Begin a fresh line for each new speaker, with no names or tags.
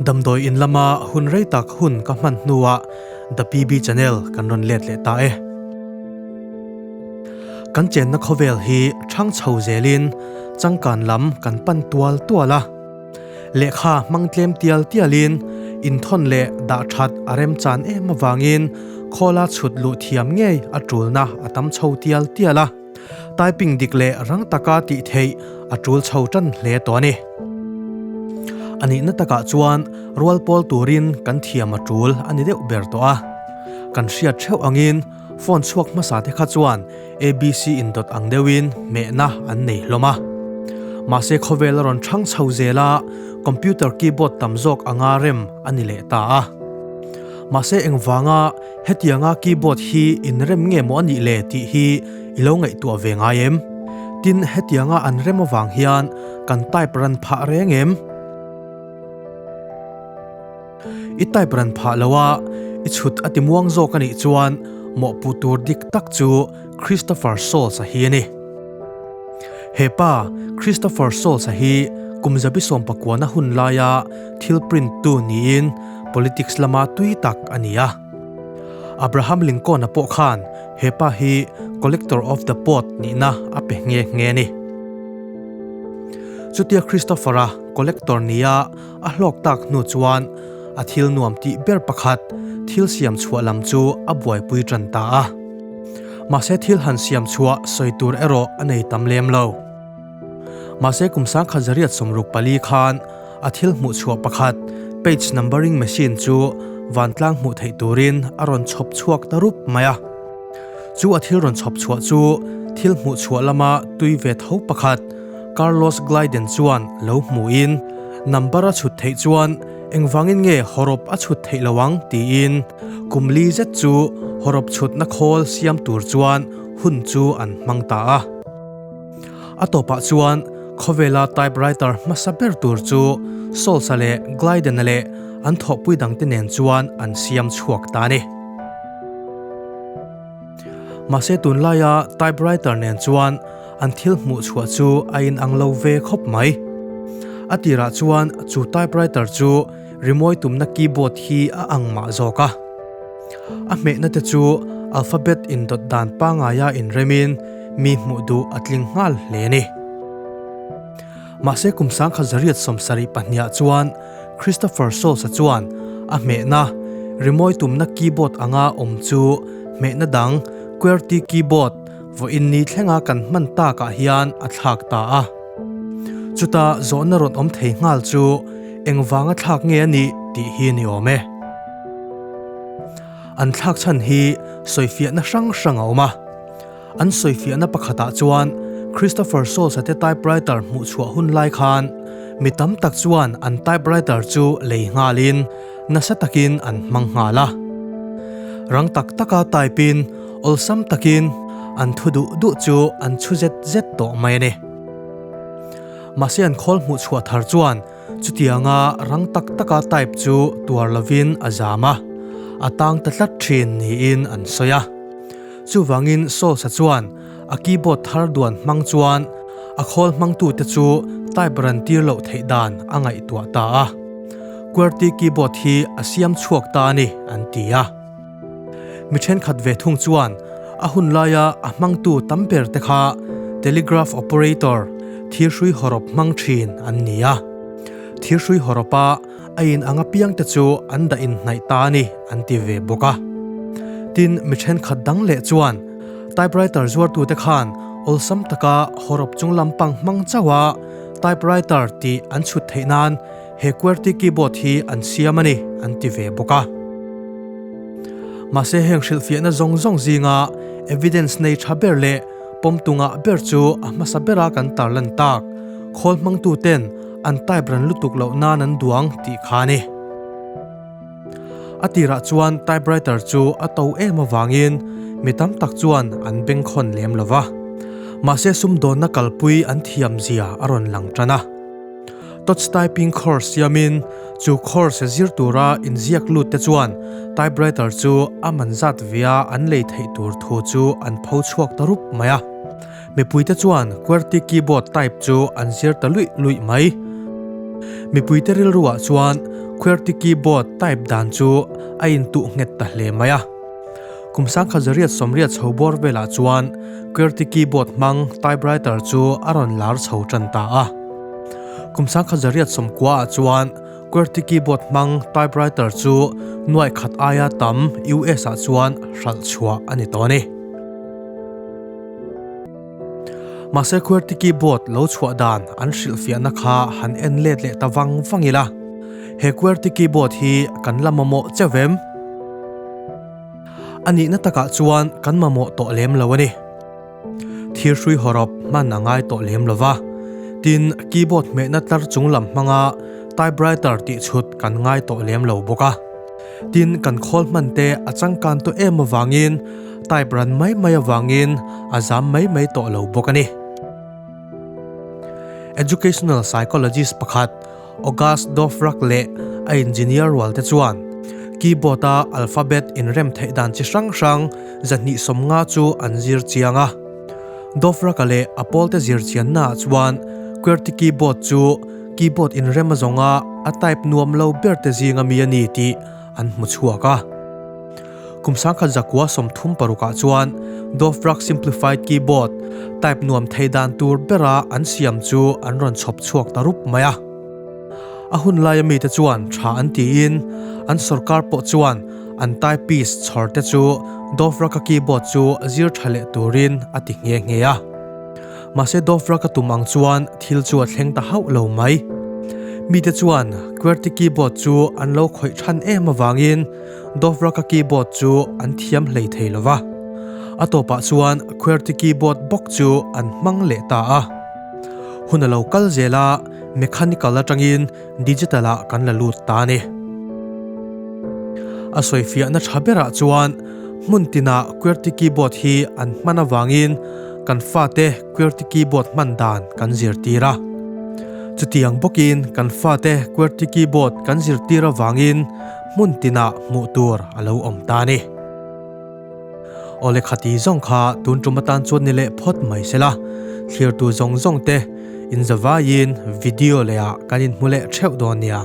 Damdawi in lama hun rei tak hun ka hman hnuah The PB Channel kan rawn let leh ta e. Kan chenna khawvel hi thang chho zelin changkan lam kan pan tual tual a. Lehkha hmang tlem tial tialin inthawn leh dah that a remchan em avangin khawla chhut luh thiam ngei a tulna a tam chho tial tial a. Typing dik leh rang taka tih theih a tul chho tan hle tawh a ni. A nihna takah chuan rual pawl turin kan thiam a tul a ni deuh ber tawh a. Kan hriat theuh angin phone chhuak hmasa te kha chuan ABC indawt ang deuhin hmehna an nei hlawm a. Mahse khawvel a rawn thang chho zel a, computer keyboard tam zawk anga rem a ni leh ta a. Mahse engvanga Hetianga keyboard hi inrem nge maw a nih le tih hi i lo ngaihtuah ve ngai em? Tin, hetianga an rem avang hian kan type ran phah reng em? I type ran phah lo a, i chhut a ti muang zawk a nih chuan mawhpuh tur dik tak chu Christopher Scholz-a hi a ni. He pa, Christopher Scholz-a hi kum zabi sawmpakuana hun laia thil print tu niin Politics lama tui tak a ni a. Abraham Lincoln-a pawh khan he pa hi Collector of the Port nihna a pe nghe nghe a ni. Chutia Christopher-a Collector nia a hlawk tak hnu chuan a thil nuam tih ber pakhat thil siam chhuah lam chu a buaipui tan ta a. Mahse thil han siam chhuah sawi tur erawh a nei tam lem lo. Mahse kum sangkhat zariat 64 khan a thil hmuh chhuah pakhat page numbering machine chu vantlang hmuh theih turin a rawn chhawp chhuak ta rup mai a. Chu a thil rawn chhawp chhuah chu thil hmuh chhuah lama tui ve tho pakhat Carlos Glidden chuan lo hmuhin number a chhut theih chuan engvangin nge hawrawp a chhut theih lo ang tiin kum li zet chu hawrawp chhutna khawl siam tur chuan hun chu an hmang ta a. A tawpah chuan khawvela typewriter hmasa ber tur chu Scholz-a leh Glidden-a leh an thawhpui dangte nen chuan an siam chhuak ta a ni. Mahse tunlaia typewriter nen chuan an thil hmuh chhuah chu a inang lo ve khawp mai. A tirah chuan chu typewriter chu rimawi tumna keyboard hi a ang mah zawk a. A hmehna te chu alphabet indawt dan pangaia inremin mi hmuh duh a tling nghal hle a ni. Mahse kum 1972ah chuan Christopher Scholz-a chuan a hmehna rimawi tumna keyboard anga awm chu hmehna dang QWERTY keyboard vawiin ni thlenga kan hman takah hian a thlak ta a. Chuta zawhna rawn awm thei nghal chu engvanga thlak nge a nih tih hi a ni awm e. An thlak chhan hi sawifiahna hrang hrang a awm a. An sawifiahna pakhatah chuan Christopher Scholz-a te typewriter hmuh chhuah hun lai khan mi tam tak chuan an typewriter chu lei nghalin nasa takin an hmang nghal a. Rang tak taka type-in awlsam takin an thu duh duh chu an chhu zet zet tawh mai a ni. Mahse an khawl hmuh chhuah thar chuan Chutianga rang tak taka type chu tuar lovin a zam a, a tang ta tlat thin niin an sawi a. Chuvangin Scholz-a chuan a keyboard thar duan hmang chuan a khawl hmangtute chu type ran tir loh theih dan a ngaihtuah ta a. QWERTY keyboard hi a siam chhuak ta a ni, an ti a. Mi thenkhat ve thung chuan a hun laia a hmangtu tam ber te kha telegraph operator, thirhrui hawrawp hmang thin an ni a. Thirhrui hawrawpa a in ang apiang te chu an dah inhnaih ta a ni an ti ve bawk a. Tin, mi thenkhat dang leh chuan typewriter zuartute khan awlsam taka hawrawp chung lampang hmang chauha typewriter tih an chhut theih nan He QWERTY keyboard hi an siam a ni, an ti ve bawk a. Mahse heng hrilhfiahna zawng zawng zinga evidence nei tha ber leh pawmtu ngah ber chu a hmasa bera kan tarlan tak, khawl hmangtuten an type ran lutuk loh nan an duang tih kha a ni. A tirah chuan typewriter chu a to em avangin mi tam tak chuan an bengkhawn lem lo va. Mahse sumdawnna kalpui an thiamzia a rawn lang tan a. Touch typing course siamin chu course zir tura inziak lut te chuan typewriter chu a man zat via an lei theih tur thu chu an pho chhuak ta rup mai a. Mipuite chuan QWERTY keyboard type chu an zir ta luih luih mai. Mipuite rilruah chuan QWERTY keyboard type dan chu a intuh nghet ta hle mai a. Kum 1880 chho bawr velah chuan QWERTY keyboard hmang typewriter chu a rawn lar chho tan ta a. Kum 1890 ah chuan QWERTY keyboard hmang typewriter chu nuai khat aia tam US ah chuan hralh chhuah a ni tawh a ni. Mahse QWERTY keyboard lo chhuah dan an hrilhfiahna kha han en let leh ta vang vang ila. He QWERTY keyboard hi kan la mamawh cheuh em? A nihna takah chuan kan mamawh tawh lem lo a ni. Thirhrui hawrawp hman a ngai tawh lem lo va. Tin, keyboard hmehna tlar chung lam hmanga typewriter tih chhut kan ngai tawh lem lo bawk a. Tin, kan khawl hman te a changkan tawh em avangin type ran mai mai avangin a zam mai mai tawh lo bawk a ni. Educational psychologist pakhat August Dofrak leh a engineer rual te chuan keyboard-a alphabet inrem theih dan chi hrang hrang 250 chu an zir chiang a. Dofrak-a leh a pawlte zir chiannaah chuan QWERTY keyboard chu keyboard inrem a zawnga a type nuam lo ber te zinga mi a ni tih an hmu chhuak a. Kum 1936 ah chuan Dofrak Simplified Keyboard type nuam thei dan tur bera an siam chu an rawn chhawp chhuak ta rup mai a. A hun laia mite chuan tha an tiin an sorkar pawh chuan an typist chhawr te chu Dofrak-a keyboard chu zir tha leh turin a ti nghe nghe a. Mahse Dofrak-a tum ang chuan thil chu a thleng ta hauh lo mai. Mite chuan QWERTY keyboard chu an lo khawih than em avangin Dofraka keyboard chu an thiam hlei thei lo va, a tawpah chuan QWERTY keyboard bawk chu an hmang leh ta a. Hun a lo kal zel a, mechanical atangin digital ah kan la lut ta a ni. A sawifiahna tha berah chuan hmun tinah QWERTY keyboard hi an hman avangin kan fate QWERTY keyboard hman dan kan zirtir a. Chutiang bawkin kan fate QWERTY keyboard kan zirtir avangin Hmun tinah hmuh tur a lo awm ta a ni. Awle khati zawng kha tun tum atan chuan ni leh phawt mai se la, thlirtu zawng zawng te inzavaiin video leh ah kan inhmu leh theuh dawn nia.